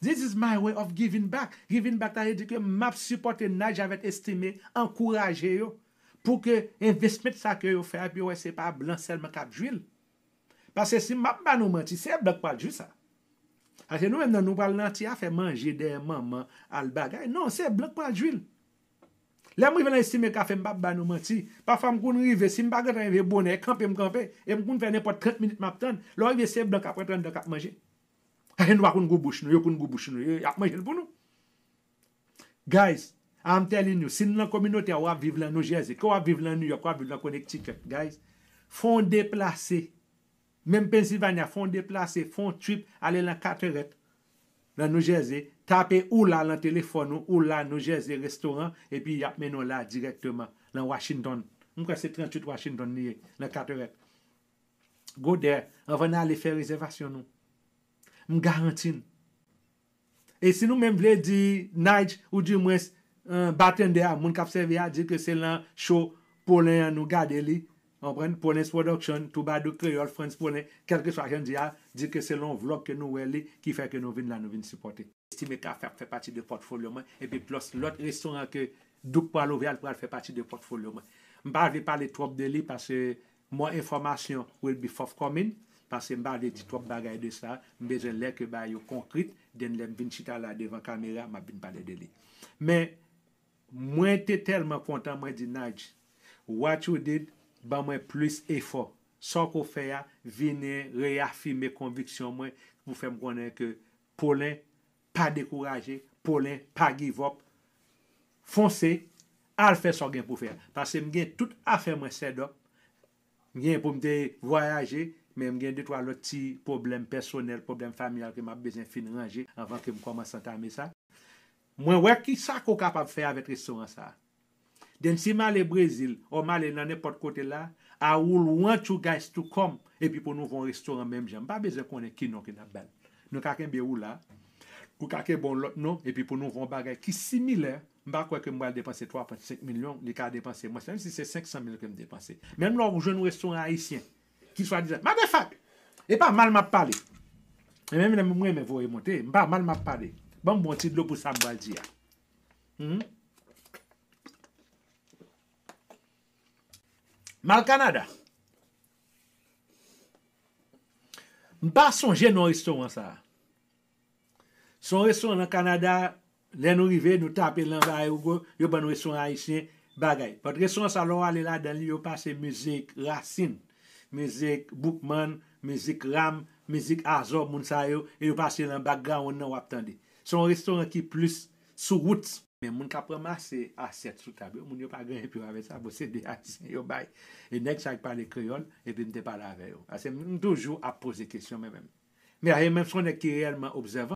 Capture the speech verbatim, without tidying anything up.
This is my way of giving back. Giving back, sa vle di ke m ap sipòte Naj avèk Estimé, ankouraje yo pou ke investment sa ke yo fè a, epi yo wè se pa blan sèlman k ap jwi l. Paske si m ap ba nou manti, se blan k pral jwi sa. Paske nou menm nan nou pral nan ti afè manje dèyè manman al bagay. Non, se blan k pral jwi l. Lè m rive nan Estimé Café, m p ap ba nou manti. Pafwa m konn rive, si m pa gentan rive bonè, kanpe m kanpe. E m konn fè nenpòt trant minit m ap tann. Lè w rive, se blan k ap rantre anndan k ap manje. Paske nou pa konn gou bouch nou, yo konn gou bouch nou, yo ap manje l pou nou. Guys, I'm telling you, si n nan kominote a, w ap viv lan New Jersey, ke w ap viv lan New York, w ap viv lan Connecticut, guys, fè w deplase. Menm Pennsylvania, fè w deplase, fè w trip, ale lan Carteret, lan New Jersey, tape Oula lan telefòn ou, Oula New Jersey restoran, epi y ap mennen w la dirèkteman, lan Washington. M kwè se tranntuit Washington li ye, lan Carteret. Go there, anvan n ale fè rezèvasyon nou. M garanti n. E si nou menm vle di Nige, oudimwens, eh, batendè a, moun k ap sèvi a, di ke se lan cho Polen an nou gade li, w konprann? Polen's Production, Troubadour Kreyòl, Frantz Polen, kèlkeswa jan n di a, di ke se lan vlòg ke nou wè li, ki fè ke nou vin la, nou vin sipòte. Estimé Café ap fè pati de pòtfolyo mwen, epi plis lòt restoran ke Douk pral ouvè a, l pral fè pati de pòtfolyo mwen. M pa vle pale twòp de li, paske more information will be forthcoming, paske m pa vle di twòp bagay de sa, m bezwen lè ke bagay yo konkrit, then lè m vin chita la devan kamera, m ap vin pale de li. Men, mwen te tèlman kontan, mwen di, Nige, what you did, ban mwen plis efò. Sa w ko fè a, vini reyafime konviksyon mwen, pou fè m konnen ke Polen, pa dekouraje, Polen, pa give up, fonse, al fè sa w gen pou fè a. Paske m gen tout afè mwen set up, m gen pou m te vwayaje, men m gen de twa lòt ti pwoblèm pèsonèl, pwoblèm familyal ke m ap bezwen fin ranje anvan ke m kòmanse antame sa. Mwen wè kisa ke w kapab fè avèk restoran sa a. Then si m ale Brezil, or m ale nan nenpòt kote la, I will want you guys to come, epi pou nou fè yon restoran menm jan. M pa bezwen konnen ki non ke n ap ba l. Nou ka kenbe Oula, ou ka kenbe yon lòt non, epi pou nou fè yon bagay ki similè, m pa kwè ke m pral depanse twa pwen senk milyon, li ka depanse mwens, menm si se senk san mil ke m depanse. Menm lè w jwenn yon restoran ayisyen, ki swadizan, matter of fact, e pa mal m ap pale. E menm lè m renmen voye monte, m pa mal m ap pale. Ban m bon ti dlo pou sa m pral di a. Mhm. M al Kanada. M pa sonje non restoran sa a. Se yon restoran nan Kanada, lè nou rive, nou tape lan Vaherugo, yo ban nou restoran ayisyen, bagay. But restoran sa, lè w ale ladan li, yo pase mizik Rasin, mizik Boukman, mizik Ram, mizik Azò, moun sa yo, e yo pase lan background nan, w ap tande. Se yon restoran ki plis sou roots. Men moun k ap ranmase asyèt sou tab yo, moun yo pa genyen pyo avè sa, bon, se de Ayisyen yo bay. E nèg sa yo pale kreyòl, epi m te pale avè yo. Paske m, m toujou ap poze kesyon, mwen menm. Men, e menm se yon nèg ki reyèlman obsèvan.